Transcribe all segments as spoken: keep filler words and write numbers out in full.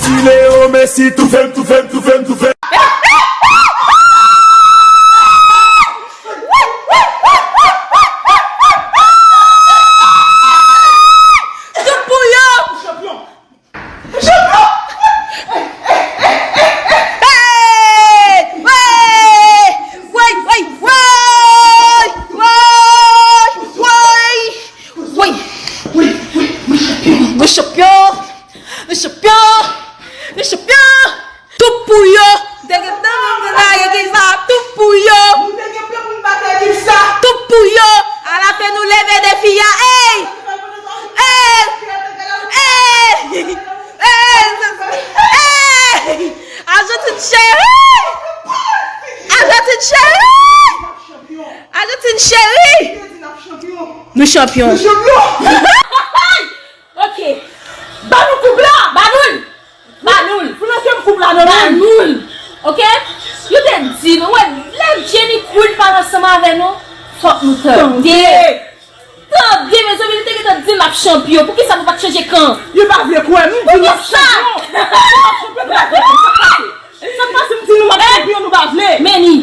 Leo Messi, toufe m, toufe m, toufe m, toufe m. Tout pou yo! Hey! Woy! Woy, woy, woy! Woy! Woy! Woy! Woy! Woy! Nou chanpyon! Nou chanpyon! Nou chanpyon! Tout pou yo! Te gen tan pou n lage ekip sa! Tout pou yo! Nou te gen plan pou n batay ekip sa! Tout pou yo! Alafen nou leve defi a! Ey! Ey! Ey! Ey! Ey! Ajantin cheri! Ajantin cheri! Ajantin cheri! Nou chanpyon! Ok. Ba nou koup la! Ba nou l! Ba nou l! Finanse m koup la nan men m! Ba nou l! Ok? Yo te di nou, wè, lè Jenny Queen pa ansanm avè nou, fòk nou tande! Tande, mezanmi, li te gentan di l l ap chanpyon. Poukisa nou pa t chanje kan? Yo pa vle kwè nou, di nou ap chanpyon. Di nou ap chanpyon, nou pa vle kwè. Sa k pase? Sa k pase, m di nou m ap chanpyon, nou pa vle. Meni.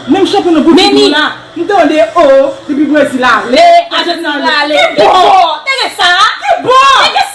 Men m chanpyon nan boutik nou la. M tande, o, depi Brezil ale, Ajantin ale. Ki bò? Tande sa. Ki bò? Tande